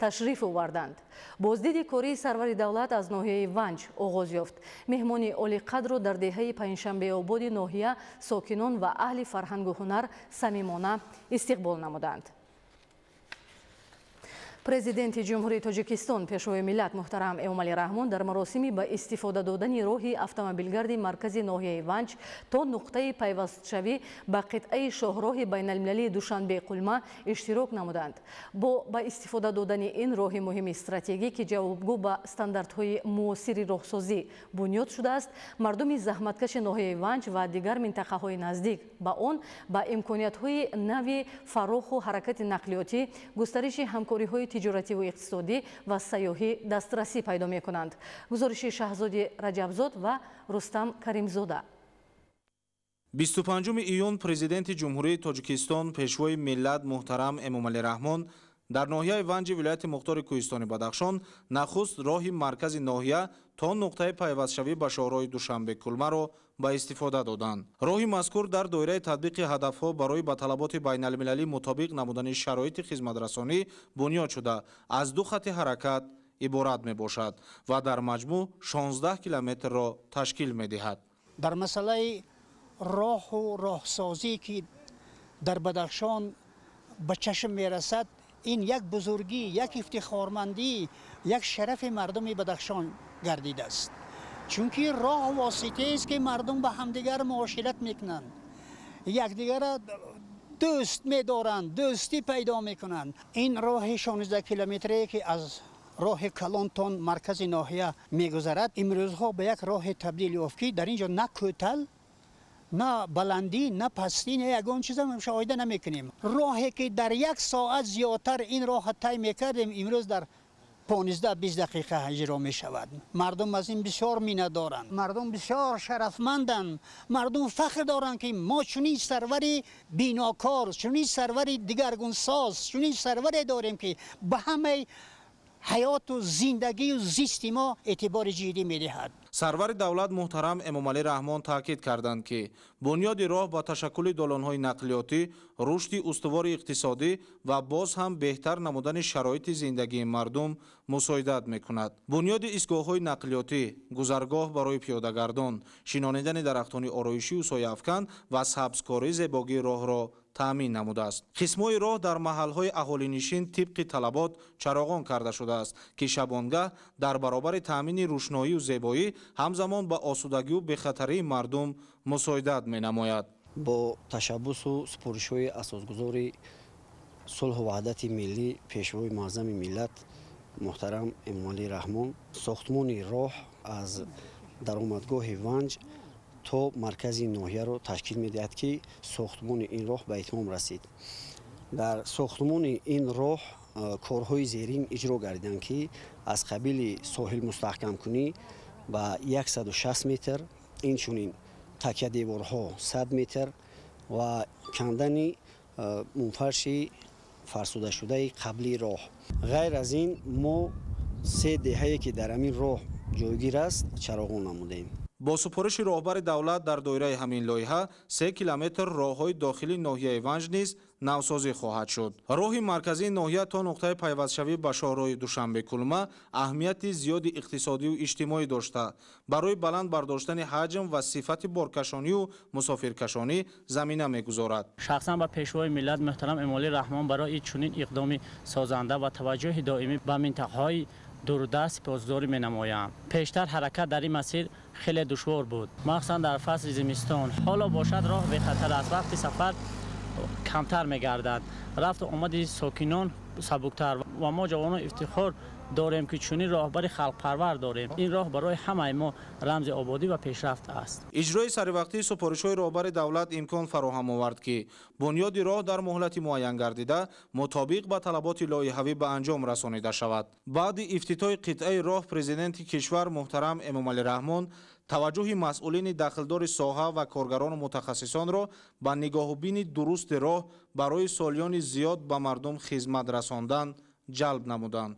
Ташриф оварданд. Боздиди кории сарвари давлат аз ноҳияи Ванҷ оғоз ёфт. Меҳмони олиқадрро дар деҳаи Панҷшанбеободи ноҳия сокинон ва аҳли фарҳангу ҳунар самимона истиқбол намуданд. Президенти Ҷумҳурии Тоҷикистон, Пешвои миллат муҳтарам Эмомалӣ Раҳмон дар маросими ба истифода додани роҳи автомобилгарди маркази ноҳияи Ванҷ то нуқтаи пайвастшавӣ ба қитъаи шоҳроҳи байналмилалии Душанбе-Қулма иштирок намуданд. Бо ба истифода додани ин роҳи муҳими стратегӣ, ки ҷавобгӯ ба стандартҳои муосири роҳсозӣ бунёд шудааст, мардуми заҳматкаши ноҳияи Ванҷ ва дигар минтақаҳои наздик ба он ба имкониятҳои нави фароху ҳаракати нақлиётӣ, густариши ҳамкориҳои тиҷоративу иқтисодӣ ва сайёҳӣ дастрасӣ пайдо мекунанд. Гузориши Шаҳзоди Раҷабзод ва Рустам Каримзода. 25 июн Президенти Ҷумҳурии Тоҷикистон, Пешвои миллат муҳтарам Эмомалӣ Раҳмон дар ноҳияи Ванҷи вилояти мухтори Кӯҳистони Бадахшон нахуст роҳи маркази ноҳия то нуқтаи пайвастшавӣ ба шоҳроҳи Душанбе-Кулмаро ба истифода доданд. Роҳи мазкур дар доираи татбиқи ҳадафҳо барои ба талаботи байналмилалӣ мутобиқ намудани шароити хизматрасонӣ бунёд шуда, аз ду хати ҳаракат иборат мебошад ва дар маҷмӯъ 16 километрро ташкил медиҳад. Дар масъалаи роҳу роҳсозӣ, ки дар Бадахшон ба чашм мерасад, ин як бузургӣ, як ифтихормандӣ, як шарафи мардуми Бадахшон гардидааст. Чунки роҳ воситаест, ки мардум ба ҳамдигар муошират мекунанд, якдигарро дӯст медоранд, дӯстӣ пайдо мекунанд. Ин роҳи 16 километрие, ки аз роҳи калон то маркази ноҳия мегузарад, имрӯзҳо ба як роҳе табдил ёфт, ки дар ин ҷо на кӯтал, на баландӣ, на пастӣ, на ягон чиза мушоҳида намекунем. Роҳе ки дар як соат зиёдтар ин роҳа тай мекардем, имрӯз дар 15-20 дақиқа иҷро мешавад. Мардум аз ин бисёр миннатдоранд, мардум бисёр шарафманданд, мардум фахр доранд, ки мо чунин сарвари бинокор, чунин сарвари дигаргунсоз, чунин сарваре дорем, ки ба ҳамаи ҳаёту зиндагию зисти мо эътибори ҷиддӣ медиҳад. Сарвари давлат муҳтарам Эмомалӣ Раҳмон таъкид карданд, ки бунёди роҳ ба ташаккули долонҳои нақлиётӣ, рушди устувори иқтисодӣ ва боз ҳам беҳтар намудани шароити зиндагии мардум мусоидат мекунад. Бунёди истгоҳҳои нақлиётӣ, гузаргоҳ барои пиёдагардон, шинонидани дарахтони ороишию сояафкан ва сабзкории зебогии роҳро таъмин намудааст. Қисмҳои роҳ дар маҳалҳои аҳолинишин тибқи талабот чароғон карда шудааст, ки шабонгаҳ дар баробари таъмини рӯшноию зебоӣ ҳамзамон ба осудагию бехатарии мардум мусоидат менамояд. Бо ташаббусу супоришҳои асосгузори сулҳу ваҳдати миллӣ, Пешвои муаззами миллат муҳтарам Эмомалӣ Раҳмон, сохтмони роҳ аз даромадгоҳи Ванҷ то маркази ноҳияро ташкил медиҳад, ки сохтмони ин роҳ ба итмом расид. Дар сохтмони ин роҳ корҳои зерин иҷро гардиданд, ки аз қабили соҳил мустаҳкамкунӣ ба 160 метр, инчунин такядеворҳо 100 метр ва кандани мунфарши фарсудашудаи қаблии роҳ. Ғайр аз ин, мо се деҳае, ки дар ҳамин роҳ ҷойгир аст, чароғон намудем. Бо супориши роҳбари давлат дар доираи ҳамин лоиҳа 3 километр роҳҳои дохили ноҳияи Ванҷ низ навсозӣ хоҳад шуд. Роҳи марказии ноҳия то нуқтаи пайвастшавӣ ба шоҳроҳи Душанбе-Кулма аҳамияти зиёди иқтисодию иҷтимоӣ дошта, барои баланд бардоштани ҳаҷм ва сифати боркашонию мусофиркашонӣ замина мегузорад. Шахсан ба Пешвои миллат муҳтарам Эмомалӣ Раҳмон барои чунин иқдоми созанда ва таваҷҷӯҳи доимӣ ба минтақаҳои дурдаст сипосгузорӣ менамоям. Пештар ҳаракат дар ин масир хеле душвор буд, махсусан дар фасли зимистон. Ҳоло бошад, роҳ бехатар аст, вақти сафар камтар мегардад, рафту омади сокинон сабуктар ва мо ҷавонон ифтихор дорем, ки чунин роҳбари халқпарвар дорем. Ин роҳ барои ҳамаи мо рамзи ободӣ ва пешрафт аст. Иҷрои саривақтии супоришҳои роҳбари давлат имкон фароҳам овард, ки бунёди роҳ дар муҳлати муайян гардида мутобиқ ба талаботи лоиҳавӣ ба анҷом расонида шавад. Баъди ифтитоҳи қитъаи роҳ Президенти кишвар муҳтарам Эмомалӣ Раҳмон таваҷҷӯҳи масъулини дахлдори соҳа ва коргарону мутахассисонро ба нигоҳубини дурусти роҳ барои солиёни зиёд ба мардум хизмат расондан ҷалб намуданд.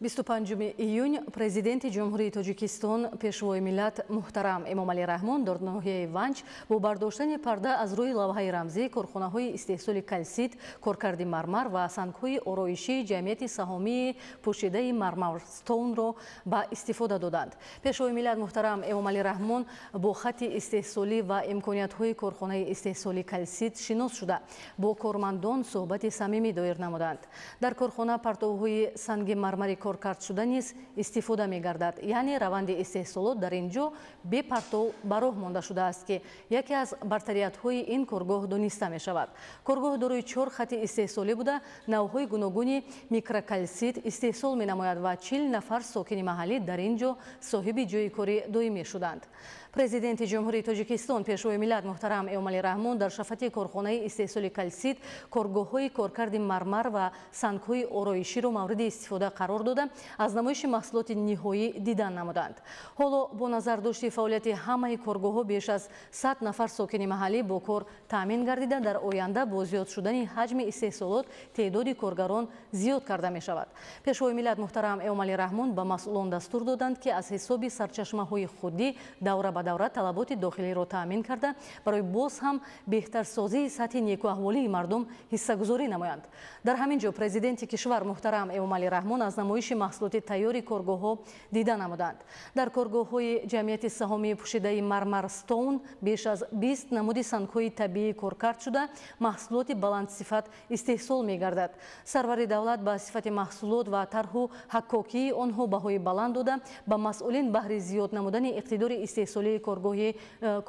25 июн Президенти Ҷумҳурии Тоҷикистон, Пешвои миллат муҳтарам Эмомалӣ Раҳмон дар ноҳияи Ванҷ бо бардоштани парда аз рӯи лавҳаи рамзӣ корхонаҳои истеҳсоли калсит, коркарди мармар ва сангҳои ороишии ҷамъияти саҳомии пӯшидаи Мармарстоунро ба истифода доданд. Пешвои миллат муҳтарам Эмомалӣ Раҳмон бо хатти истеҳсолӣ ва имкониятҳои корхонаи истеҳсоли калсит шинос шуда, бо кормандон суҳбати самимӣ доир намуданд. Дар корхона партовҳои санги мармари коркард шуда низ истифода мегардад, яъне раванди истеҳсолот дар ин ҷо бепартов ба роҳ монда шудааст, ки яке аз бартариятҳои ин коргоҳ дониста мешавад. Коргоҳ дорои 4 хати истеҳсолӣ буда, навъҳои гуногуни микрокалсит истеҳсол менамояд ва 40 нафар сокини маҳаллӣ дар ин ҷо соҳиби ҷойи кори доимӣ шуданд. Президенти Ҷумҳурии Тоҷикистон, Пешвои миллат муҳтарам Эмомалӣ Раҳмон дар шафати корхонаи истеҳсоли калсит коргоҳҳои коркарди мармар ва сангҳои ороиширо мавриди истифода қарор дода, аз намоиши маҳсулоти ниҳоӣ дидан намуданд. Ҳоло бо назардошти фаъолияти ҳамаи коргоҳҳо беш аз 100 нафар сокини маҳаллӣ бо кор таъмин гардида, дар оянда бо зиёд шудани ҳаҷми истеҳсолот теъдоди коргарон зиёд карда мешавад. Пешвои миллат муҳтарам Эмомалӣ Раҳмон ба масъулон дастур доданд, ки аз ҳисоби сарчашмаҳои худӣ давра ба давра талаботи дохилиро таъмин карда, барои боз ҳам беҳтарсозии сатҳи некуаҳволии мардум ҳиссагузорӣ намоянд. Дар ҳамин ҷо Президенти кишвар муҳтарам Эмомалӣ Раҳмон аз намоиши маҳсулоти тайёри коргоҳҳо дида намуданд. Дар коргоҳҳои ҷамъияти саҳомии пӯшидаи Мармарстоун беш аз 20 намуди сангҳои табиӣ коркард шуда, маҳсулоти баландсифат истеҳсол мегардад. Сарвари давлат ба сифати маҳсулот ва тарҳу ҳаккокии онҳо баҳои баланд дода, ба масъулин баҳри зиёд намудани иқтидори истеҳсолии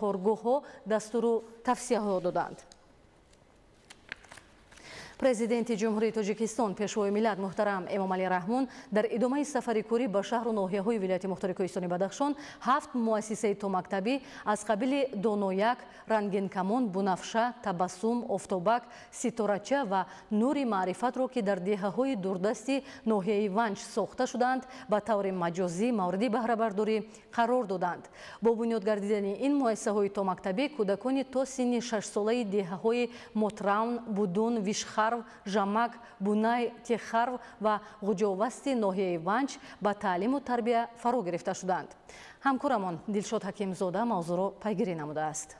коргоҳҳо дастуру тавсияҳо доданд. Президенти Ҷумҳурии Тоҷикистон, Пешвои миллат муҳтарам Эмомалӣ Раҳмон дар идомаи сафари корӣ ба шаҳру ноҳияҳои вилояти мухтори Кӯҳистони Бадахшон 7 муассисаи томактабӣ аз қабили Донояк, Рангинкамон, Бунафша, Табассум, Офтобак, Ситорача ва Нури Маърифатро, ки дар деҳаҳои дурдасти ноҳияи Ванҷ сохта шудаанд, ба таври маҷозӣ мавриди баҳрабардорӣ қарор доданд. Бо бунёд гардидани ин муассисаҳои томактабӣ кӯдакони то синни 6-солаи деҳаҳои Мотравн, Будун, Вишхар, Жамак, Бунай, Техарв ва Ғуҷовасти ноҳияи Ванҷ ба таълиму тарбия фаро гирифта шуданд. Ҳамкорамон Дилшод Ҳакимзода мавзӯъро пайгирӣ намудааст.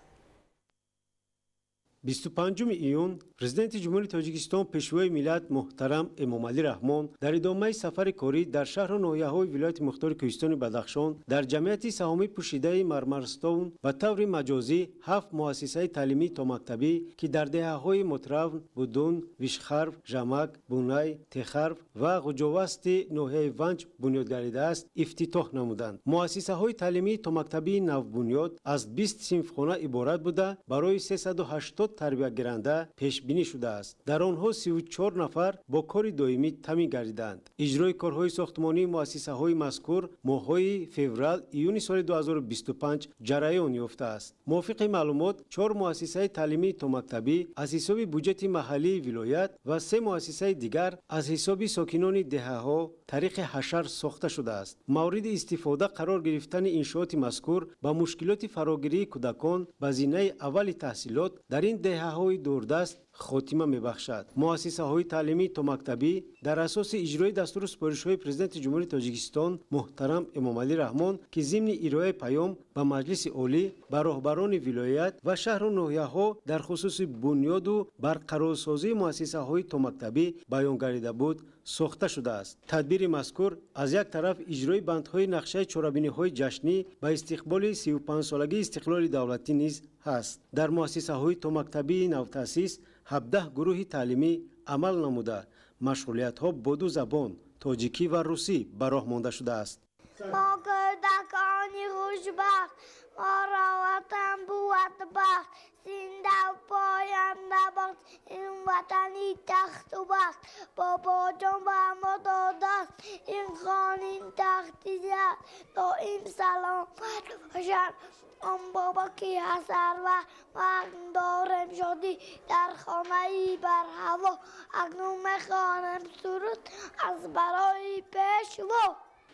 25 июн Президенти Ҷумҳурии Тоҷикистон, Пешвои миллат муҳтарам Эмомалӣ Раҳмон дар идомаи сафари корӣ дар шаҳру ноҳияҳои вилояти мухтори Кӯҳистони Бадахшон дар ҷамъияти саҳомӣ пӯшидаи Мармарстоун ба таври маҷозӣ 7 муассисаи таълимии томактабӣ, ки дар деҳаҳои Мотравн, Будун, Вишхарв, Жамак, Бунай, Техарв ва Ғуҷовасти ноҳияи Ванҷ бунёд гардидааст, ифтитоҳ намуданд. Муассисаҳои таълимии томактабии навбунёд аз 20 синфхона иборат буда, барои 380 тарбиягиранда пешбинӣ шудааст. Дар онҳо 34 нафар бо кори доимӣ таъмин гардиданд. Иҷрои корҳои сохтмонии муассисаҳои мазкур моҳҳои феврал июни соли 2025 ҷараён ёфтааст. Мувофиқи маълумот, 4 муассисаи таълимии томактабӣ аз ҳисоби буҷети маҳаллии вилоят ва 3 муассисаи дигар аз ҳисоби сокинони деҳаҳо тариқи ҳашар сохта шудааст. Мавриди истифода қарор гирифтани иншооти мазкур ба мушкилоти фарогирии кӯдакон ба зинаи аввали таҳсилот дар ин деҳаҳои дурдаст хотима мебахшад. Муассисаҳои таълимии томактабӣ дар асоси иҷрои дастуру супоришҳои Президенти Ҷумҳурии Тоҷикистон муҳтарам Эмомалӣ Раҳмон, ки зимни ироаи паём ба Маҷлиси Олӣ, ба роҳбарони вилоят ва шаҳру ноҳияҳо дар хусуси бунёду барқарорсозии муассисаҳои томактабӣ баён гардида буд, сохта шудааст. Тадбири мазкур аз як тараф иҷрои бандҳои нақшаи чорабиниҳои ҷашнӣ ба истиқболи 35-солагии истиқлоли давлатӣ низ ҳаст. Дар муассисаҳои томактабии навтаъсис 17 гурӯҳи таълимӣ амал намуда, машғулиятҳо бо ду забон тоҷикӣ ва русӣ ба роҳ монда шудааст. Мо кӯдакони хушбахт, моро ватан бувад бахт, зинда поянда бод ин ватани тахту бахт. Бобоҷон ба мо додааст ин хонин тахти зар, доим саломат бошад он бобо ки ҳасарвар. Мо акнун дорем шодӣ дар хонаи барҳаво, акнун мехонем суруд аз барои пешво.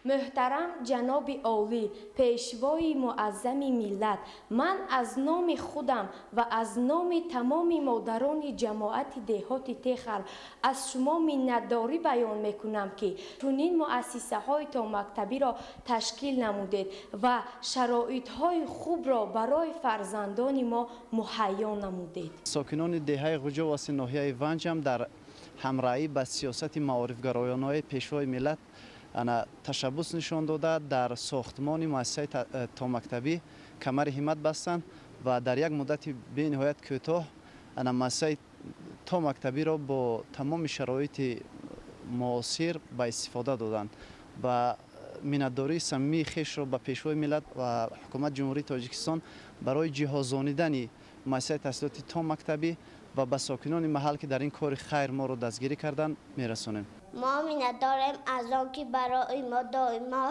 Муҳтарам ҷаноби олӣ, пешвои муаззами миллат, ман аз номи худам ва аз номи тамоми модарони ҷамоати деҳоти Техал аз шумо миннатдорӣ баён мекунам, ки чунин муассисаҳои томактабиро ташкил намудед ва шароитҳои хубро барои фарзандони мо муҳайё намудед. Сокинони деҳаи Ғуҷоваси ноҳияи Ванҷ ҳам дар ҳамроҳӣ ба сиёсати маорифгароёнаи пешвои миллат ташаббус нишон дода, дар сохтмони муассисаи томактабӣ камари ҳиммат бастанд ва дар як муддати бениҳоят кӯтоҳ муассисаи томактабиро бо тамоми шароити муосир ба истифода доданд ва миннатдории самимии хешро ба пешвои миллат ва ҳукумати Ҷумҳурии Тоҷикистон барои ҷиҳозонидани муассисаи таҳсилоти томактабӣ ва ба сокинони маҳал, ки дар ин кори хайр моро дастгирӣ карданд, мерасонем. Мо миннатдорем аз он ки барои мо доимо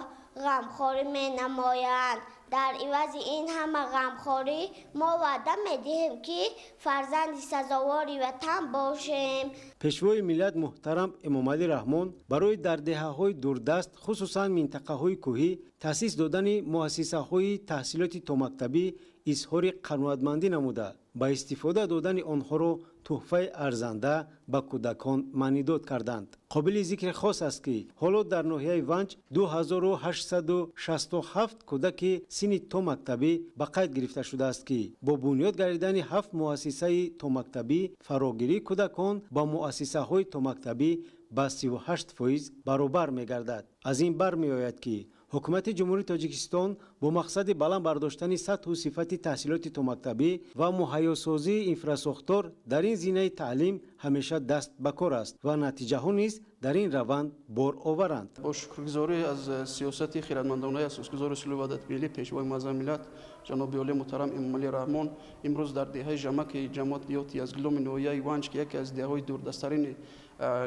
ғамхорӣ менамоянд. Дар ивази ин ҳама ғамхорӣ мо ваъда медиҳем, ки фарзанди сазовори ватан бошем. Пешвои миллат муҳтарам Эмомалӣ Раҳмон барои дар деҳаҳои дурдаст, хусусан минтақаҳои кӯҳӣ, таъсис додани муассисаҳои таҳсилоти томактабӣ изҳори қаноатмандӣ намуда, ба истифода додани онҳоро тӯҳфаи арзанда ба кӯдакон маънидод карданд. Қобили зикри хос аст, ки ҳоло дар ноҳияи Ванҷ 2867 кӯдаки синни томактабӣ ба қайд гирифта шудааст, ки бо бунёд гардидани 7 муассисаи томактабӣ фарогирии кӯдакон ба муассисаҳои томактабӣ ба 38% баробар мегардад. Аз ин бармеояд, ки ҳукумати Ҷумҳурии Тоҷикистон бо мақсади баланд бардоштани сатҳу сифати таҳсилоти томактабӣ ва муҳайёсозии инфрасохтор дар ин зинаи таълим ҳамеша даст ба кор аст ва натиҷаҳо низ дар ин раванд бор оваранд. Бо шукргузорӣ аз сиёсати хирадмандонаи асосгузори сулҳу ваҳдати миллӣ, пешвои муаззами миллат ҷаноби олӣ муҳтарам Эмомалӣ Раҳмон, имрӯз дар деҳаи Жамаки ҷамоати деҳоти Язгиломи ноҳияи Ванҷ, ки яке аз деҳаҳои дурдасттарини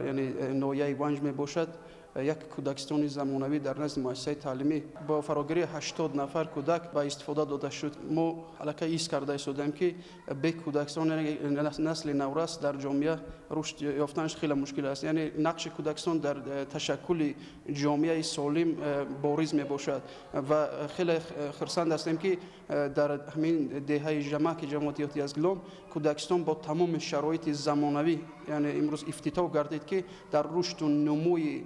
яъне ноҳияи Ванҷ мебошад, як кӯдакистони замонавӣ дар назди муассисаи таълимӣ бо фарогирии 80 нафар кӯдак ба истифода дода шуд. Мо аллакай ҳис карда истодаем, ки бе кӯдакистон насли наврас дар ҷомеа рушд ёфтанаш хеле мушкил аст. Яъне нақши кӯдакистон дар ташаккули ҷомеаи солим бориз мебошад ва хеле хурсанд ҳастем, ки дар ҳамин деҳаи Жамаки ҷамоати деҳоти Язгилом кӯдакистон бо тамоми шароити замонавӣ яъне имрӯз ифтитоҳ гардид, ки дар рушду нумӯи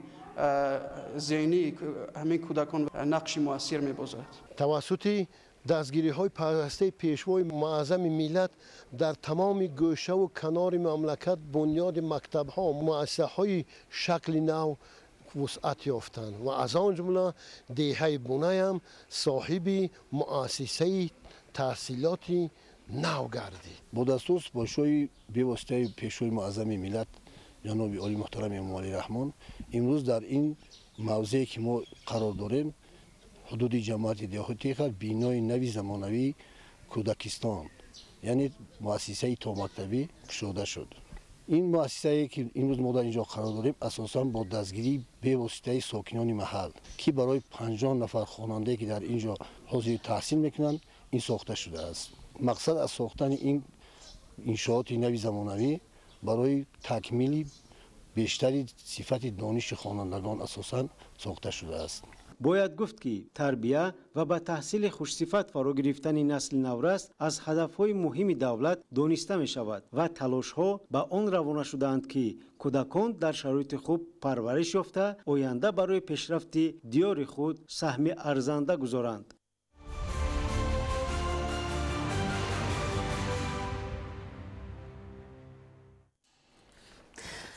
зеҳнии ҳамин кӯдакон нақши муассир мебозад. Тавассути дастгириҳои пайвастаи пешвои муаззами миллат дар тамоми гӯшаву канори мамлакат бунёди мактабҳо, муассисаҳои шакли нав вусъат ёфтанд ва аз он ҷумла деҳаи Бунаям соҳиби муассисаи таҳсилоти нав гардид. Бо дастур супоришҳои бевоситаи пешвои муаззами миллат ҷаноби олӣ муҳтарам Эмомалӣ Раҳмон, имрӯз дар ин мавзее ки мо қарор дорем, ҳудуди ҷамоати деҳоти Техал, бинои нави замонавии кӯдакистон, яъне муассисаи томактабӣ кушода шуд. Ин муассисае ки имрӯз мо дар ин ҷо қарор дорем, асосан бо дастгирии бевоситаи сокинони маҳал, ки барои 50 нафар хонандае ки дар ин ҷо ҳозири таҳсил мекунанд, ин сохта шудааст. Мақсад аз сохтани ин иншооти нави замонавӣ барои такмили бештари сифати дониши хонандагон асосан сохта шудааст. Бояд гуфт, ки тарбия ва ба таҳсили хушсифат фаро гирифтани насли наврас аз ҳадафҳои муҳими давлат дониста мешавад ва талошҳо ба он равона шудаанд, ки кӯдакон дар шароити хуб парвариш ёфта, оянда барои пешрафти диёри худ саҳми арзанда гузоранд.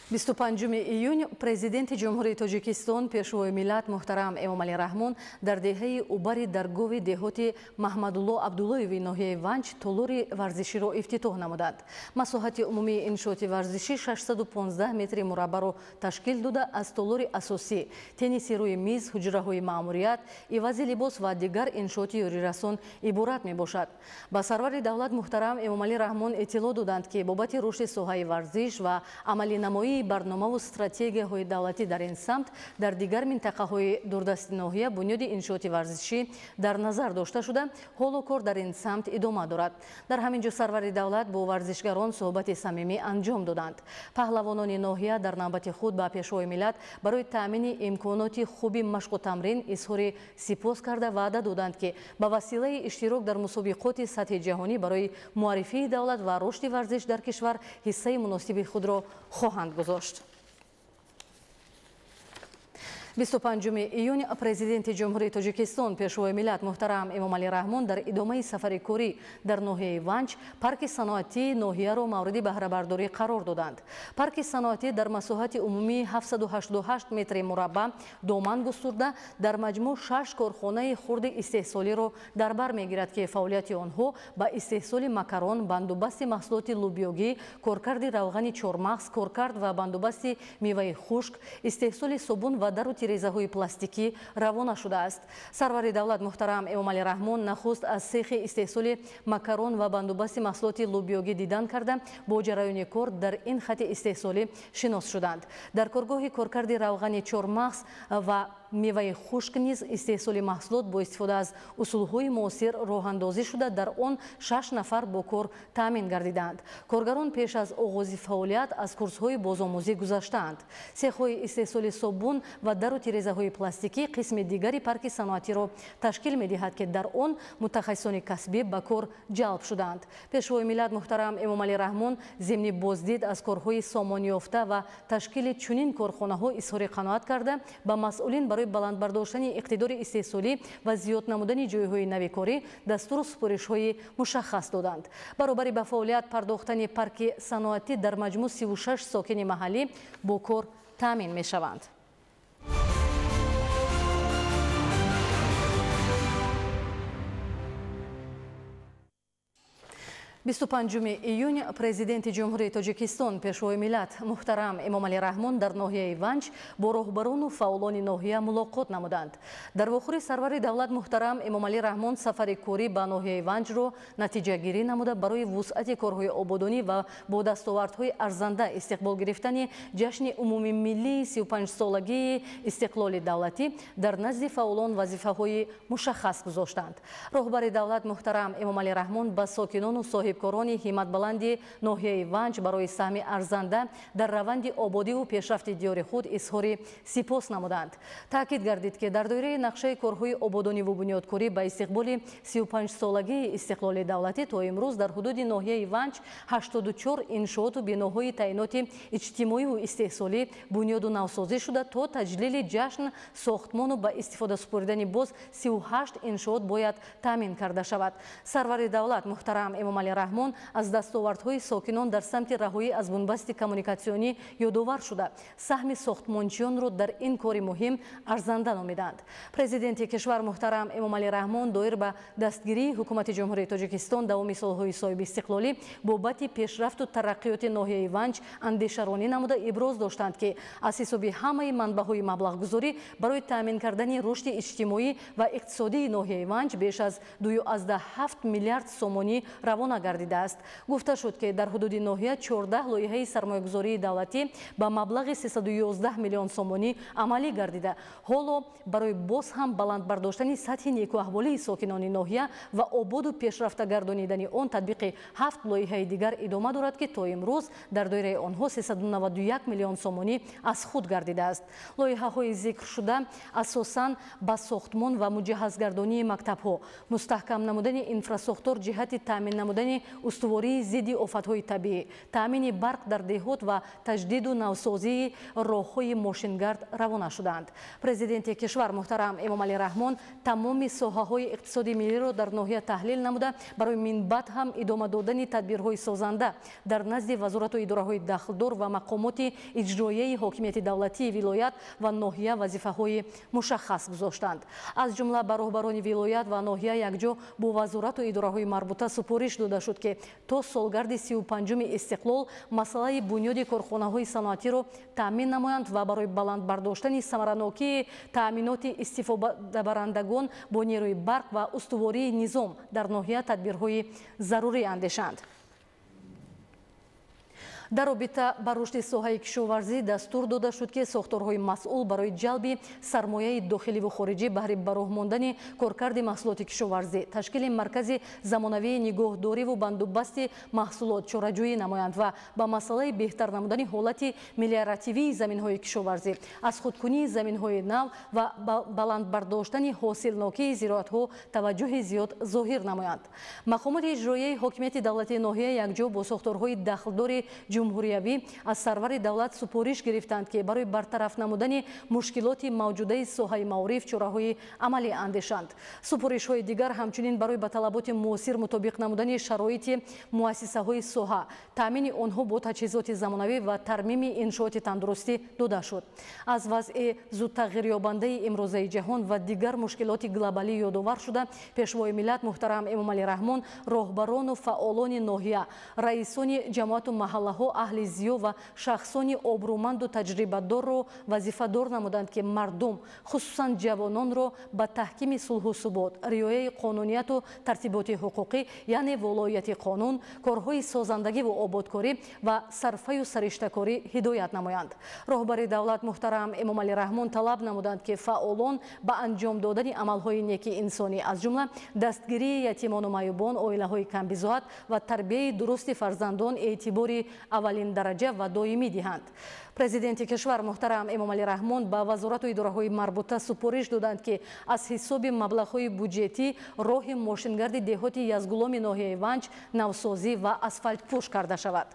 25 июн президенти Ҷумҳурии Тоҷикистон, пешвои миллат муҳтарам Эмомалӣ Раҳмон дар деҳаи Убари даргови деҳоти Маҳмадулло Абдуллоеви ноҳияи Ванҷ толори варзиширо ифтитоҳ намуданд. Масоҳати умумии иншооти варзишӣ 615 метри мураббаро ташкил дода, аз толори асосӣ, тенниси рӯи миз, ҳуҷраҳои маъмурият, ивази либос ва дигар иншооти ёрирасон иборат мебошад. Ба сарвари давлат муҳтарам Эмомалӣ Раҳмон иттилоъ доданд, ки бобати рушди соҳаи варзиш ва амалинамоии Идомаи барномаву стратегияҳои давлатӣ дар ин самт дар дигар минтақаҳои дурдасти ноҳия бунёди иншооти варзишӣ дар назар дошта шуда, ҳоло кор дар ин самт идома дорад. Дар ҳамин ҷо сарвари давлат бо варзишгарон суҳбати самимӣ анҷом доданд. Паҳлавонони ноҳия дар навбати худ ба Пешвои миллат барои таъмини имконоти хуби машқу тамрин изҳори сипос карда ваъда доданд, ки ба василаи иштирок дар мусобиқоти сатҳи ҷаҳонӣ барои муаррифии давлат ва рушди варзиш дар кишвар ҳиссаи муносиби худро хоҳанд гузошт. 25 июн Президенти Ҷумҳурии Тоҷикистон, Пешвои миллат муҳтарам Эмомалӣ Раҳмон дар идомаи сафари корӣ дар ноҳияи Ванҷ парки саноатии ноҳияро мавриди баҳрабардорӣ қарор доданд. Парки саноатӣ дар масоҳати умумии 788 метри мураббаъ доман густурда, дар маҷмӯъ 6 корхонаи хурди истеҳсолиро дар бар мегирад, ки фаъолияти онҳо ба истеҳсоли макарон, бандубасти маҳсулоти лӯбиёгӣ, коркарди равғани чормағз, коркард ва бандубасти меваи хушк, истеҳсоли собун ва дару тирезаҳои пластикӣ равона шудааст. Сарвари давлат муҳтарам Эмомалӣ Раҳмон нахуст аз сехи истеҳсоли макарон ва бандубасти маҳсулоти лӯбиёгӣ дидан карда, бо ҷараёни кор дар ин хати истеҳсолӣ шинос шуданд. Дар коргоҳи коркарди равғани чормағз ва меваи хушк низ истеҳсоли маҳсулот бо истифода аз усулҳои муосир роҳандозӣ шуда, дар он 6 нафар бо кор таъмин гардидаанд. Коргарон пеш аз оғози фаъолият аз курсҳои бозомӯзӣ гузаштаанд. Сехҳои истеҳсоли собун ва дару тирезаҳои пластикӣ қисми дигари парки саноатиро ташкил медиҳад, ки дар он мутахассисони касбӣ ба кор ҷалб шудаанд. Пешвои миллат муҳтарам Эмомалӣ Раҳмон зимни боздид аз корҳои сомонёфта ва ташкили чунин корхонаҳо изҳори қаноат карда, ба масъулин барои баланд бардоштани иқтидори истеҳсолӣ ва зиёд намудани ҷойҳои нави корӣ дастуру супоришҳои мушаххас доданд. Баробари ба фаъолият пардохтани парки саноатӣ дар маҷмӯъ 36 сокини маҳаллӣ бо кор таъмин мешаванд. 25 июн Президенти Ҷумҳурии Тоҷикистон, Пешвои миллат муҳтарам Эмомалӣ Раҳмон дар ноҳияи Ванҷ бо роҳбарону фаъолони ноҳия мулоқот намуданд. Дар вохӯри сарвари давлат муҳтарам Эмомалӣ Раҳмон сафари корӣ ба ноҳияи Ванҷро натиҷагирӣ намуда, барои вусъати корҳои ободонӣ ва бо дастовардҳои арзанда истиқбол гирифтани ҷашни умумимиллии 35-солагии истиқлоли давлатӣ дар назди фаъолон вазифаҳои мушаххас гузоштанд. Роҳбари давлат муҳтарам Эмомалӣ Раҳмон ба сокинону соҳибкорони ҳимматбаланди ноҳияи Ванҷ барои саҳми арзанда дар раванди ободиву пешрафти диёри худ изҳори сипос намуданд. Таъкид гардид, ки дар доираи нақшаи корҳои ободониву бунёдкорӣ ба истиқболи 35-солагии истиқлоли давлатӣ то имрӯз дар ҳудуди ноҳияи Ванҷ 84 иншооту биноҳои таъиноти иҷтимоиву истеҳсолӣ бунёду навсозӣ шуда, то таҷлили ҷашн сохтмону ба истифода супоридани боз 38 иншоот бояд таъмин карда шавад. Сарвари давлат муҳтарам Эмомалӣ Раҳмон аз дастовардҳои сокинон дар самти раҳоӣ аз бунбасти коммуникатсионӣ ёдовар шуда, саҳми сохтмончиёнро дар ин кори муҳим арзанда номиданд. Президенти кишвар муҳтарам Эмомалӣ Раҳмон доир ба дастгирии ҳукумати Ҷумҳурии Тоҷикистон давоми солҳои соҳибистиқлолӣ бобати пешрафту тараққиёти ноҳияи Ванҷ андешаронӣ намуда иброз доштанд, ки аз ҳисоби ҳамаи манбаъҳои маблағгузорӣ барои таъмин кардани рушди иҷтимоӣ ва иқтисодии ноҳияи Ванҷ беш аз 2,7 миллиард сомонӣ равона гардидааст. Гуфта шуд, ки дар ҳудуди ноҳия 14 лоиҳаи сармоягузории давлатӣ ба маблағи 311 миллион сомонӣ амалӣ гардида, ҳоло барои боз ҳам баланд бардоштани сатҳи некуаҳволии сокинони ноҳия ва ободу пешрафта гардонидани он татбиқи 7 лоиҳаи дигар идома дорад, ки то имрӯз дар доираи онҳо 391 миллион сомонӣ аз худ гардидааст. Лоиҳаҳои зикршуда асосан ба сохтмон ва муҷаҳҳазгардонии мактабҳо, мустаҳкам намудани инфрасохтор ҷиҳати таъмин намудани устувории зидди офатҳои табиӣ, таъмини барқ дар деҳот ва таҷдиду навсозии роҳҳои мошингард равона шудаанд. Президенти кишвар муҳтарам Эмомалӣ Раҳмон тамоми соҳаҳои иқтисоди миллиро дар ноҳия таҳлил намуда, барои минбаъд ҳам идома додани тадбирҳои созанда дар назди вазорату идораҳои дахлдор ва мақомоти иҷроияи ҳокимияти давлатии вилоят ва ноҳия вазифаҳои мушаххас гузоштанд. Аз ҷумла ба роҳбарони вилоят ва ноҳия якҷо бо вазорату идораҳои марбута супориш дода шуд, ки то солгарди 35-уми истиқлол масъалаи бунёди корхонаҳои саноатиро таъмин намоянд ва барои баланд бардоштани самаранокии таъминоти истифодабарандагон бо нерӯи барқ ва устувории низом дар ноҳия тадбирҳои зарурӣ андешанд. Дар робита ба рушди соҳаи кишоварзӣ дастур дода шуд, ки сохторҳои масъул барои ҷалби сармояи дохиливу хориҷӣ баҳри ба роҳ мондани коркарди маҳсулоти кишоварзӣ, ташкили маркази замонавии нигоҳдориву бандубасти маҳсулот чораҷӯӣ намоянд ва ба масъалаи беҳтар намудани ҳолати мелиоративии заминҳои кишоварзӣ, аз худкунии заминҳои нав ва баланд бардоштани ҳосилнокии зироатҳо таваҷҷӯҳи зиёд зоҳир намоянд. Мақомоти иҷроияи ҳокимияти давлатии ноҳия якҷо бо сохторҳои дахлдори ҷумҳуриявӣ аз сарвари давлат супориш гирифтанд, ки барои бартараф намудани мушкилоти мавҷудаи соҳаи маориф чораҳои амалӣ андешанд. Супоришҳои дигар ҳамчунин барои ба талаботи муосир мутобиқ намудани шароити муассисаҳои соҳа, таъмини онҳо бо таҷҳизоти замонавӣ ва тармими иншооти тандурустӣ дода шуд. Аз вазъи зудтағйирёбандаи имрӯзаи ҷаҳон ва дигар мушкилоти глобалӣ ёдовар шуда, Пешвои миллат муҳтарам Эмомалӣ Раҳмон роҳбарону фаъолони ноҳия, раисони ҷамоату маҳаллаҳо, аҳли зиё ва шахсони обрӯманду таҷрибадорро вазифадор намуданд, ки мардум, хусусан ҷавононро ба таҳкими сулҳу субот, риояи қонунияту тартиботи ҳуқуқӣ, яъне волоияти қонун, корҳои созандагиву ободкорӣ ва сарфаю сариштакорӣ ҳидоят намоянд. Роҳбари давлат муҳтарам Эмомалӣ Раҳмон талаб намуданд, ки фаъолон ба анҷом додани амалҳои неки инсонӣ, аз ҷумла дастгирии ятимону маъюбон, оилаҳои камбизоат ва тарбияи дурусти фарзандон эътибори аввалин дараҷа ва доимӣ диҳанд. Президенти кишвар муҳтарам Эмомалӣ Раҳмон ба вазорату идораҳои марбута супориш доданд, ки аз ҳисоби маблағҳои буҷетӣ роҳи мошингарди деҳоти Язгуломи ноҳияи Ванҷ навсозӣ ва асфалтпӯш карда шавад.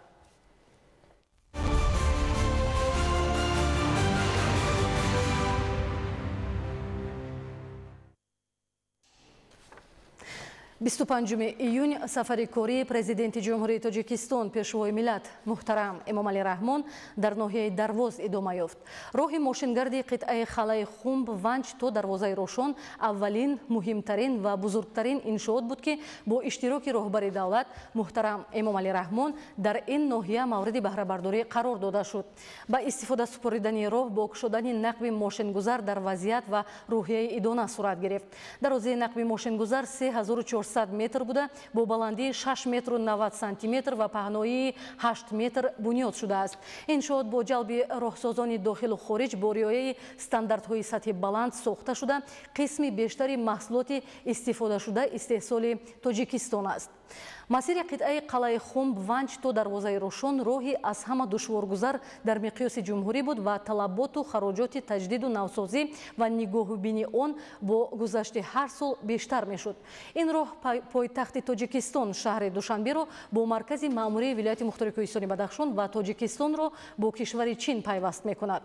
25 июн сафари кории президенти Ҷумҳурии Тоҷикистон Пешвои миллат муҳтарам Эмомалӣ Раҳмон дар ноҳияи Дарвоз идома ёфт. Роҳи мошингарди қитъаи Халаи Хумб Ванҷ то дарвозаи Рошон аввалин, муҳимтарин ва бузургтарин иншоот буд, ки бо иштироки роҳбари давлат муҳтарам Эмомалӣ Раҳмон дар ин ноҳия мавриди баҳрабардорӣ қарор дода шуд. Ба истифода супоридани роҳ бо кушодани нақби мошингузар дар вазъият ва рӯҳияи идона сурат гирифт. Дарозии нақби мошингузар 3400 метр буда, бо баландии 6 метру 90 сантиметр ва паҳноии 8 метр бунёд шудааст. Иншоот бо ҷалби роҳсозони дохилу хориҷ бо риояи стандартҳои сатҳи баланд сохта шуда, қисми бештари маҳсулоти истифодашуда истеҳсоли Тоҷикистон аст. Масири қитъаи Қалаи Хумб Ванҷ то дарвозаи Рошон роҳи аз ҳама душворгузар дар миқёси ҷумҳурӣ буд ва талаботу хароҷоти таҷдиду навсозӣ ва нигоҳубини он бо гузашти ҳар сол бештар мешуд. Ин роҳ пойтахти Тоҷикистон шаҳри Душанберо бо маркази маъмурии вилояти мухтори Кӯҳистони Бадахшон ва Тоҷикистонро бо кишвари Чин пайваст мекунад.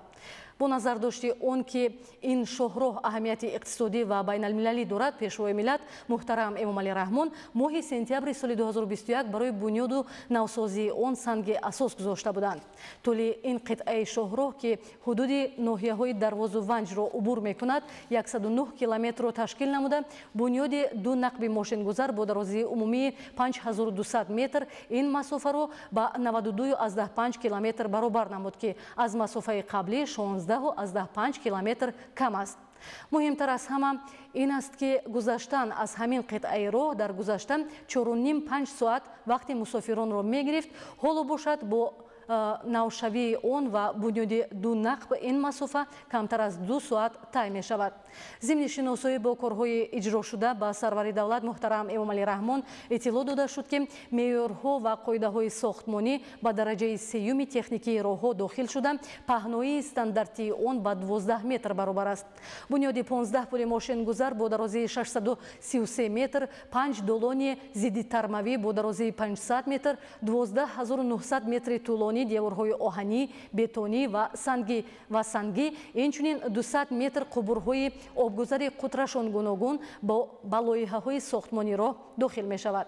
Бо назардошти он ки ин шоҳроҳ аҳамияти иқтисодӣ ва байналмилалӣ дорад, Пешвои миллат муҳтарам Эмомалӣ Раҳмон моҳи сентябри соли 2021 барои бунёду навсозии он санги асос гузошта буданд. Тӯли ин қитъаи шоҳроҳ, ки ҳудуди ноҳияҳои Дарвозу Ванҷро убур мекунад, 109 километрро ташкил намуда, бунёди ду нақби мошингузар бо дарозии умумии 5200 метр ин масофаро ба 92,5 километр баробар намуд, ки аз масофаи қаблӣ 16,5 километр кам аст. Муҳимтар аз ҳама ин аст, ки гузаштан аз ҳамин қитъаи роҳ дар гузашта 4,5-5 соат вақти мусофиронро мегирифт, ҳоло бошад бо навшавии он ва бунёди ду нақб ин масофа камтар аз 2 соат тай мешавад. Зимни шиносоӣ бо корҳои иҷрошуда ба сарвари давлат муҳтарам Эмомалӣ Раҳмон иттилоъ дода шуд, ки меъёрҳо ва қоидаҳои сохтмонӣ ба дараҷаи сеюми техникии роҳҳо дохил шуда, паҳноии стандартии он ба 12 метр баробар аст. Бунёди 15 пули мошингузар бо дарозии 633 метр, 5 долони зиддитармавӣ бо дарозии 500 метр, 12900 метри тӯлонӣ деворҳои оҳанӣ, бетонӣ ва сангӣ, инчунин 200 метр қубурҳои обгузари қутрашон гуногун ба лоиҳаҳои сохтмонӣ роҳ дохил мешавад.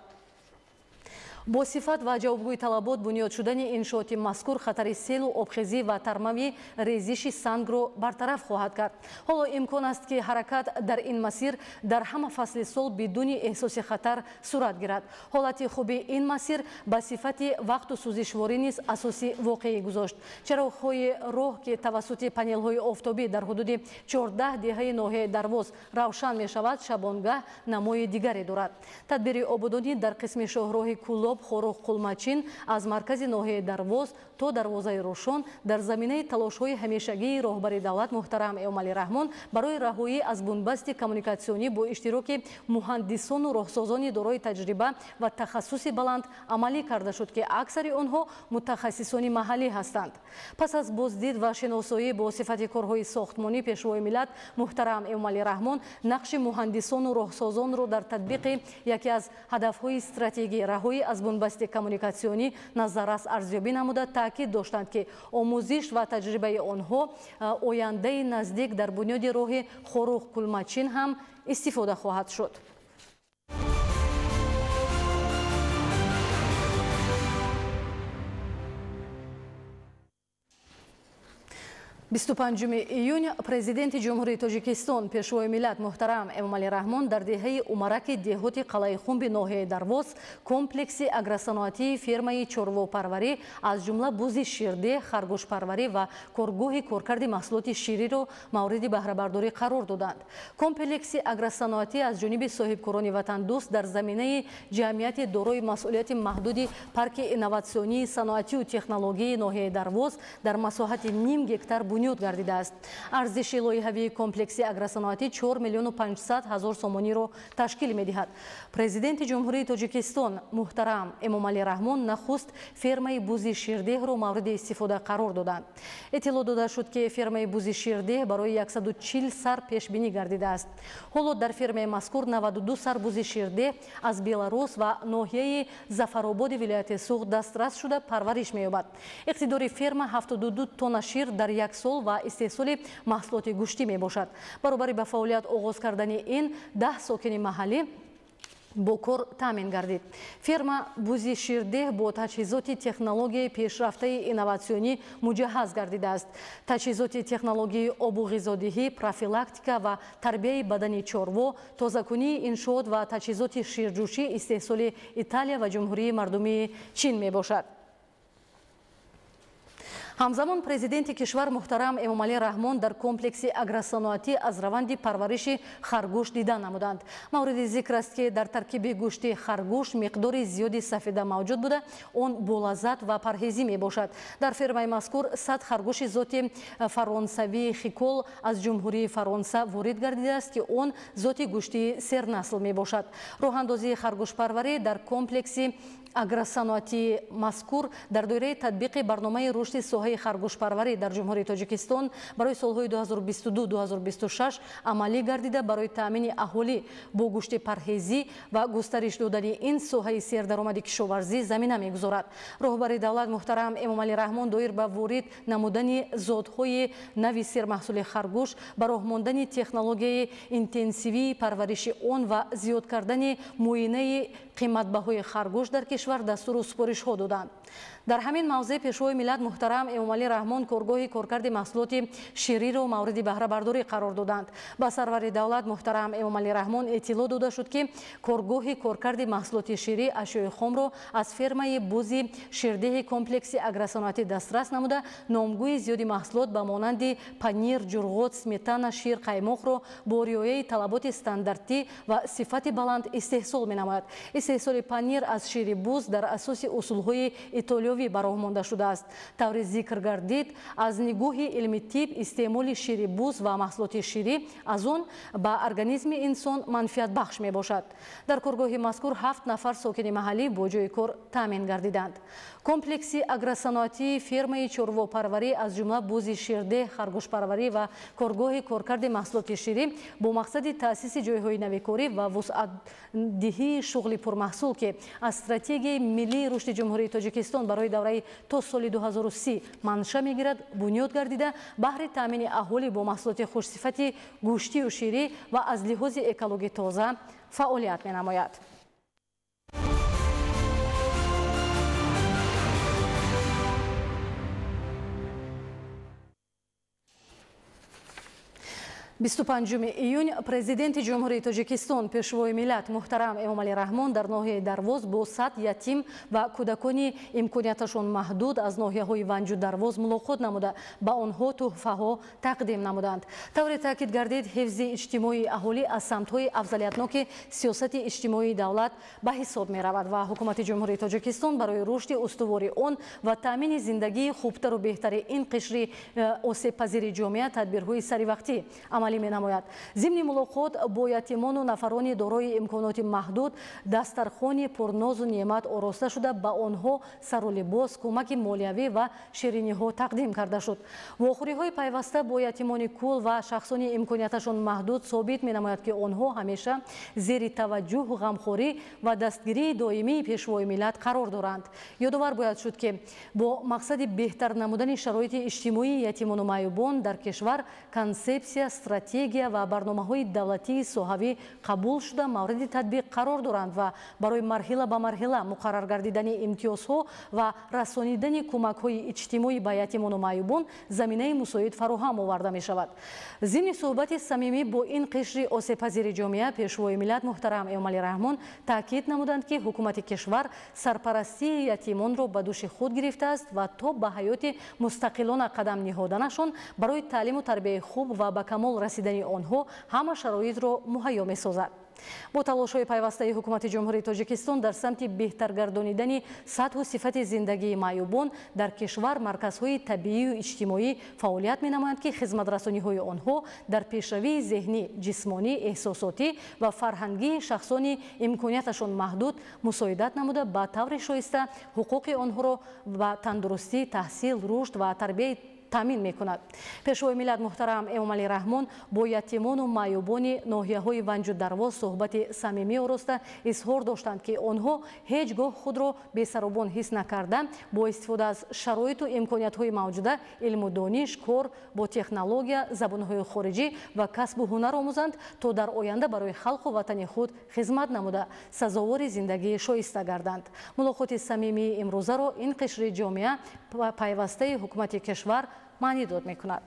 Бо сифат ва ҷавобгӯи талабот бунёд шудани иншооти мазкур хатари селу обхезӣ ва тармави резиши сангро бартараф хоҳад кард. Ҳоло имкон аст, ки ҳаракат дар ин масир дар ҳама фасли сол бидуни эҳсоси хатар сурат гирад. Ҳолати хуби ин масир ба сифати вақту сӯзишворӣ низ асоси воқеӣ гузошт. Чароғҳои роҳ, ки тавассути панелҳои офтобӣ дар ҳудуди 14 деҳаи ноҳияи Дарвоз равшан мешавад, шабонгаҳ намои дигаре дорад. Тадбири ободонӣ дар қисми шоҳроҳи Кӯлоб Кӯлоб Хоруғ Қулмачин аз маркази ноҳияи Дарвоз то дарвозаи Рӯшон дар заминаи талошҳои ҳамешагии роҳбари давлат муҳтарам Эмомалӣ Раҳмон барои раҳоӣ аз бунбасти коммуникатсионӣ бо иштироки муҳандисону роҳсозони дорои таҷриба ва тахассуси баланд амалӣ карда шуд, ки аксари онҳо мутахассисони маҳаллӣ ҳастанд. Пас аз боздид ва шиносоӣ бо сифати корҳои сохтмонӣ пешвои миллат муҳтарам Эмомалӣ Раҳмон нақши муҳандисону роҳсозонро дар татбиқи яке аз ҳадафҳои стратегии раҳоӣ аз бунбасти коммуникатсионӣ назаррас арзёбӣ намуда, таъкид доштанд, ки омӯзиш ва таҷрибаи онҳо ояндаи наздик дар бунёди роҳи Хоруғ Кулмачин ҳам истифода хоҳад шуд. 25 июн президенти Ҷумҳурии Тоҷикистон пешвои миллат муҳтарам Эмомалӣ Раҳмон дар деҳаи Умараки деҳоти Қалъаи Хумби ноҳияи Дарвоз комплекси агросаноатии фермаи чорвопарварӣ аз ҷумла бузи ширдеҳ, харгӯшпарварӣ ва коргоҳи коркарди маҳсулоти шириро мавриди баҳрабардорӣ қарор доданд. Комплекси агросаноатӣ аз ҷониби соҳибкорони ватандӯст дар заминаи ҷамъияти дорои масъулияти маҳдуди парки инноватсионии саноатию технологияи ноҳияи Дарвоз дар масоҳати ним гектар бунёд гардидааст. Арзиши лоиҳавии комплекси агросаноатӣ 4 500 000 сомониро ташкил медиҳад. Президенти Ҷумҳурии Тоҷикистон муҳтарам Эмомалӣ Раҳмон нахуст фермаи бузи ширдеҳро мавриди истифода қарор доданд. Иттилоъ дода шуд, ки фермаи бузи ширдеҳ барои 140 сар пешбинӣ гардидааст. Ҳоло дар фермаи мазкур 92 сар бузи ширдеҳ аз Беларус ва ноҳияи Зафарободи вилояти Суғд дастрас шуда парвариш меёбад. Иқтидори ферма 72 тонна шир дар як сол ва истеҳсоли маҳсулоти гӯштӣ мебошад. Баробари ба фаъолият оғоз кардани ин 10 сокини маҳаллӣ бо кор таъмин гардид. Ферма бузи ширдеҳ бо таҷҳизоти технологияи пешрафтаи инноватсионӣ муҷаҳҳаз гардидааст. Таҷҳизоти технологияи обу ғизодиҳӣ, профилактика ва тарбияи бадани чорво, тозакунии иншоот ва таҷҳизоти ширҷӯшӣ истеҳсоли Италия ва Ҷумҳурии Мардумии Чин мебошад. Ҳамзамон президенти кишвар муҳтарам Эмомалӣ Раҳмон дар комплекси агросаноатӣ аз раванди парвариши харгӯш дида намуданд. Мавриди зикр аст, ки дар таркиби гӯшти харгӯш миқдори зиёди сафеда мавҷуд буда, он болаззат ва парҳезӣ мебошад. Дар фермаи мазкур 100 харгӯши зоти фаронсавии хикол аз Ҷумҳурии Фаронса ворид гардидааст, ки он зоти гӯштии сернасл мебошад. Роҳандозии харгӯшпарварӣ дар комплекси агросаноатии мазкур дар доираи татбиқи барномаи рушди соҳаи харгӯшпарварӣ дар Ҷумҳурии Тоҷикистон барои солҳои 2022-2026 амалӣ гардида, барои таъмини аҳолӣ бо гӯшти парҳезӣ ва густариш додани ин соҳаи сердаромади кишоварзӣ замина мегузорад. Роҳбари давлат муҳтарам Эмомалӣ Раҳмон доир ба ворид намудани зотҳои нави сермаҳсули харгӯш, ба роҳ мондани технологияи интенсивии парвариши он ва зиёд кардани муоинаи қиматбаҳои харгӯш дар кишвар дастуру супоришҳо доданд. Дар ҳамин мавзеъ пешвои миллат муҳтарам Эмомалӣ Раҳмон коргоҳи коркарди маҳсулоти шириро мавриди баҳрабардорӣ қарор доданд. Ба сарвари давлат муҳтарам Эмомалӣ Раҳмон иттилоъ дода шуд, ки коргоҳи коркарди маҳсулоти ширӣ ашёи хомро аз фермаи бузи ширдеҳи комплекси агросаноатӣ дастрас намуда, номгӯи зиёди маҳсулот ба монанди панир, ҷурғот, сметана, шир, қаймоқро бо риояи талаботи стандартӣ ва сифати баланд истеҳсол менамояд. Истеҳсоли панир аз шири буз дар асоси усулҳои итолиёвӣ ба роҳ монда шудааст. Таври зикр гардид, аз нигоҳи илми тиб истеъмоли шири буз ва маҳсулоти ширӣ аз он ба организми инсон манфиатбахш мебошад. Дар коргоҳи мазкур 7 нафар сокини маҳаллӣ бо ҷои кор таъмин гардиданд. Комплекси агросаноатии фермаи чорвопарварӣ аз ҷумла бузи ширдеҳ, харгӯшпарварӣ ва коргоҳи коркарди маҳсулоти ширӣ бо мақсади таъсиси ҷойҳои навикорӣ ва вусъатдиҳии шуғли пурмаҳсул, ки аз стратегияи миллии рушди Ҷумҳурии Тоҷикистон барои давраи то соли 2030 манша мегирад, бунёд гардида, баҳри таъмини аҳолӣ бо маҳсулоти хушсифати гӯштию ширӣ ва аз лиҳози экологӣ тоза фаъолият менамояд. 25 июн Президенти Ҷумҳурии Тоҷикистон, Пешвои миллат муҳтарам Эмомалӣ Раҳмон дар ноҳияи Дарвоз бо 100 ятим ва кӯдакони имконияташон маҳдуд аз ноҳияҳои Ванҷу Дарвоз мулоқот намуда, ба онҳо тӯҳфаҳо тақдим намуданд. Тавре таъкид гардид, ҳифзи иҷтимоии аҳолӣ аз самтҳои афзалиятноки сиёсати иҷтимоии давлат ба ҳисоб меравад ва Ҳукумати Ҷумҳурии Тоҷикистон барои рушди устувори он ва таъмини зиндагии хубтару беҳтари ин қишри осебпазири ҷомеа тадбирҳои саривақтӣ амалӣ менамояд. Зимни мулоқот бо ятимону нафарони дорои имконоти маҳдуд дастархони пурнозу неъмат ороста шуда, ба онҳо сару либос, кӯмаки молиявӣ ва шириниҳо тақдим карда шуд. Вохӯриҳои пайваста бо ятимони кул ва шахсони имконияташон маҳдуд собит менамояд, ки онҳо ҳамеша зери таваҷҷӯҳ, ғамхорӣ ва дастгирии доимии Пешвои миллат қарор доранд. Ёдовар бояд шуд, ки бо мақсади беҳтар намудани шароити иҷтимоии ятимону маъюбон дар кишвар консепсия, стратегия ва барномаҳои давлатии соҳавӣ қабул шуда мавриди татбиқ қарор доранд ва барои марҳила ба марҳила муқаррар гардидани имтиёзҳо ва расонидани кӯмакҳои иҷтимоӣ ба ятимону маъюбон заминаи мусоид фароҳам оварда мешавад. Зимни суҳбати самимӣ бо ин қишри осебпазири ҷомеа Пешвои миллат муҳтарам Эмомалӣ Раҳмон таъкид намуданд, ки ҳукумати кишвар сарпарастии ятимонро ба дӯши худ гирифтааст ва то ба ҳаёти мустақилона қадам ниҳоданашон барои таълиму тарбияи хуб ва ба камол расидани онҳо ҳама шароитро муҳайё месозад. Бо талошҳои пайвастаи Ҳукумати Ҷумҳурии Тоҷикистон дар самти беҳтаргардонидани сатҳу сифати зиндагии маъюбон дар кишвар марказҳои табиию иҷтимоӣ фаъолият менамоянд, ки хизматрасониҳои онҳо дар пешравии зеҳнӣ, ҷисмонӣ, эҳсосотӣ ва фарҳангии шахсони имконияташон маҳдуд мусоидат намуда, ба таври шоиста ҳуқуқи онҳоро ба тандурустӣ, таҳсил, рушд ва тарбияи таъмин мекунад. Пешвои миллат муҳтарам Эмомалӣ Раҳмон бо ятимону маъюбони ноҳияҳои Ванҷу Дарвоз суҳбати самимӣ ороста изҳор доштанд, ки онҳо ҳеҷ гоҳ худро бесаробон ҳис накарда, бо истифода аз шароиту имкониятҳои мавҷуда илму дониш, кор бо технология, забонҳои хориҷӣ ва касбу ҳунар омӯзанд, то дар оянда барои халқу ватани худ хизмат намуда сазовори зиндагии шоиста гарданд. Мулоқоти самимии имрӯзаро ин қишри ҷомеа пайвастаи ҳукумати кишвар маънӣ дод мекунад.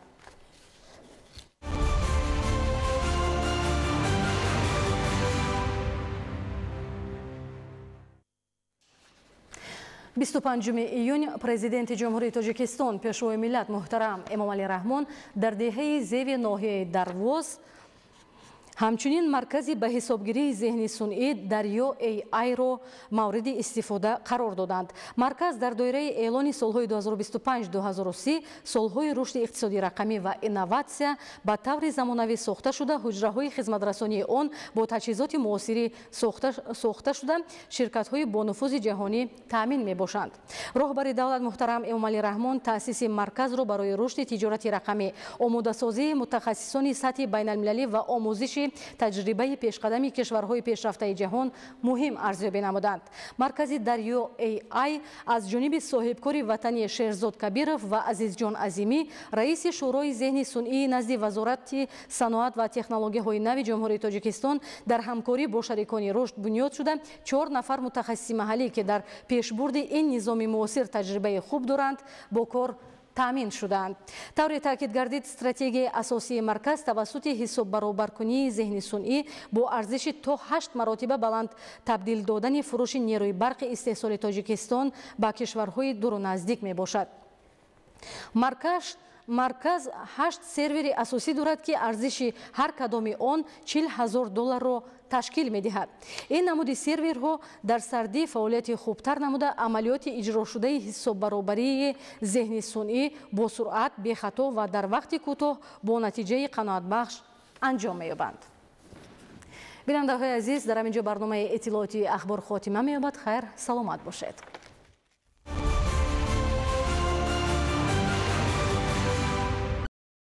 25 июн Президенти Ҷумҳурии Тоҷикистон, Пешвои миллат муҳтарам Эмомалӣ Раҳмон дар деҳаи Зеви ноҳияи Дарвоз ҳамчунин маркази ба ҳисобгирии зеҳни сунъӣ Дарё AI-ро мавриди истифода қарор доданд. Марказ дар доираи эълони солҳои 2025-2030 солҳои рушди иқтисоди рақамӣ ва инноватсия ба таври замонавӣ сохта шуда, ҳуҷраҳои хизматрасонии он бо таҷҳизоти муосирӣ сохта шуда, ширкатҳои бонуфузи ҷаҳонӣ таъмин мебошанд. Роҳбари давлат муҳтарам Эмомалӣ Раҳмон таъсиси марказро барои рушди тиҷорати рақамӣ, омодасозии мутахассисони сатҳи байналмилалӣ ва омӯзиши таҷрибаи пешқадами кишварҳои пешрафтаи ҷаҳон муҳим арзёбӣ намуданд. Маркази Дарё AI аз ҷониби соҳибкори ватанӣ Шерзод Кабиров ва Азизҷон Азимӣ, раиси Шӯрои зеҳни сунъии назди Вазорати саноат ва технологияҳои нави Ҷумҳурии Тоҷикистон дар ҳамкорӣ бо шарикони рушд бунёд шуда, 4 нафар мутахассиси маҳаллӣ, ки дар пешбурди ин низоми муосир таҷрибаи хуб доранд, бо кор таъмин шудаанд. Тавре таъкид гардид, стратегияи асосии марказ тавассути ҳисоббаробаркунии зеҳни сунъӣ бо арзиши то 8 маротиба баланд табдил додани фурӯши нерӯи барқи истеҳсоли Тоҷикистон ба кишварҳои дуру наздик мебошад. Марказ 8 сервери асосӣ дорад, ки арзиши ҳар кадоми он 40 000 долларро ташкил медиҳад. Ин намуди серверҳо дар сардӣ фаъолияти хубтар намуда, амалиёти иҷрошудаи ҳисоббаробарии зеҳни сунъӣ бо суръат, бехато ва дар вақти кӯтоҳ бо натиҷаи қаноатбахш анҷом меёбанд. Бинандаҳои азиз, дар ҳамин ҷо барномаи иттилоотии ахбор хотима меёбад. Хайр, саломат бошед.